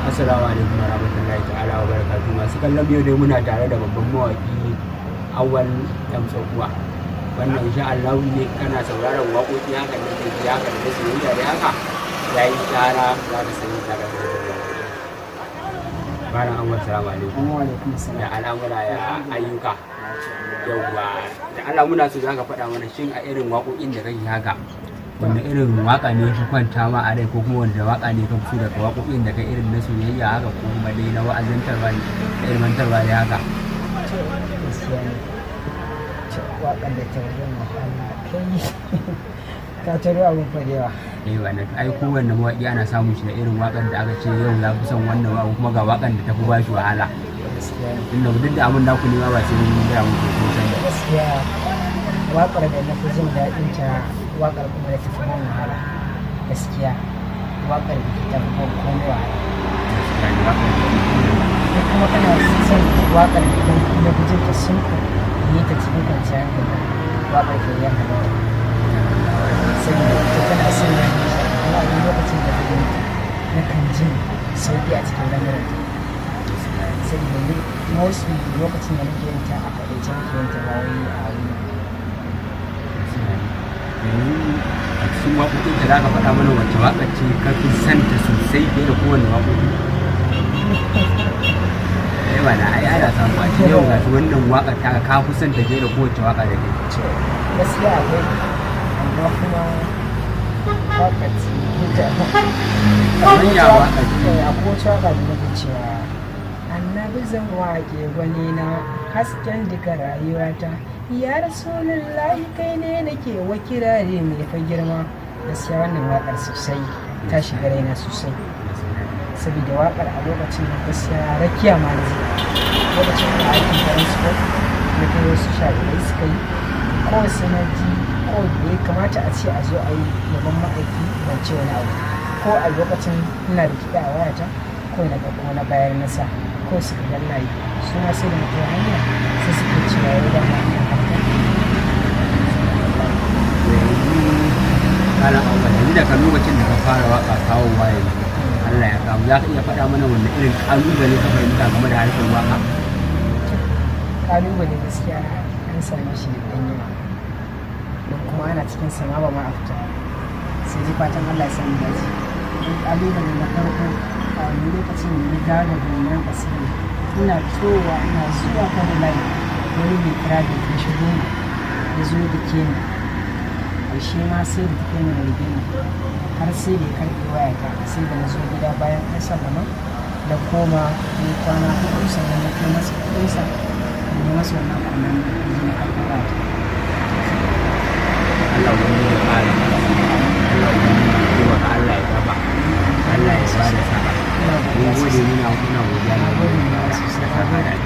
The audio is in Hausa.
Assalamu alaikum warahmatullahi ta'ala wa barakatuh. Masu kallon, yau dai muna tare da babban mawaki Awwal M Tsakuwa. Wannan insha Allah ne kana sauraron waƙoƙi haka da ke ji haka da soyayya dai haka yayi tsara, za ka sani tare da waƙoƙi. Malam Awwal, salamu alaikum. Wa alaikum salam. Ya al'amura, ya ayyuka? Yauwa, da Allah muna so za ka faɗa mana, shin a irin waƙoƙin da kake haka, wanda irin waka ne fi kwanta ma a rai, ko kuma wanda waka ne ka fi so daga waƙoƙin da kai, irin na soyayya haka ko kuma dai na wa'azantarwa da ilmantarwa dai haka? To, gaskiya ne. To, waƙar da ta wajen wahala, kai ka taro abin fadewa. Eh, wannan ai kowanne mawaƙi ana samun shi da irin waƙar da aka ce yau ya fi son wannan waƙa, kuma ga waƙar da ta fi ba shi wahala. Gaskiya ne. Tunda duk da abin da ku nema ba sai mun gaya muku, kun sani. Gaskiya waƙar da na fi jin daɗin ta, waƙar kuma da ta fi ban wahala. Gaskiya waƙar biki ta fi ban komai wahala. Gaskiya ne, waƙar da Ko kuma kana son waƙar idan na fi jin ta simple, yi ta cikin kwanciyar hankali, waƙar ke yin halitta. Saboda ita tana sanya ni nishaɗi, kuma a duk lokacin da na gani ta, nakan jin sauƙi a cikin lamarin. Saboda ni mostly lokacin da nake yin ta, a kaɗaice nake yin ta, ba wai a wani. Yanzu a cikin waƙoƙin da za ka faɗa mana, wacce waƙar ce ka fi son ta sosai fiye da kowane waƙoƙi? Eh mana, ai ana samu a cikin yau gashi wannan waƙar ta ka fi son ta fiye da kowace waƙa da kai. To, gaskiya akwai, amma kuma waƙar ce ta Kamar ya waƙar ce? Akwai wata waƙa da nake cewa, "Annabi zan waƙe gwani na, hasken duka rayuwata, ya Rasulullahi, kai ne nake wa kirari mai fa girma." Gaskiya wannan waƙar sosai ta shiga raina sosai, saboda waƙar a lokacin da gaskiya rakiya ma na je lokacin da aikin transport na kai wasu sha'irai suka yi, kawai sai na ji ko da ya kamata a ce a zo a yi yaban ma'aiki, ban ce wani abu ko a lokacin ina da kiɗa a wayata, ko na ɗauko na bayar na sa, ko suka ga ina yi, su ma sai da na kai hanya sai suke cewa yau da ma ina haka. Yanzu Malam Awwal, yanzu daga lokacin da ka fara waka kawowa yanzu Allah ya kawo, za ka iya faɗa mana wanne irin ƙalubale ka fahimta game da harkar waka? Kalubale gaskiya an same shi da ɗan yawa, don kuma ana cikin sama ba ma a fita, sai ji fatan Allah ya samu dace. Don kalubale na farko, a wani lokacin da na dawo daga wannan kasiri, ina towa ina zuwa kan layi, wani mai private ya shigo ni, ya zo da ke ni. Ƙarshe ma sai da ta kai ni rigima, har sai da ya karɓe wayata. Sai da na zo gida bayan an sallama da koma ni kwana 4, sannan na kai masa kuɗinsa, na yi masa wannan kwanan na je na karɓi wayata. Allah ubangiji ya ƙara, Allah ubangiji ya taimaka, Allah ya gaba, Allah ya bada sa'a. Ina Mun godiya gode. Sosai. Muna godiya. Na gode sosai. Na gode.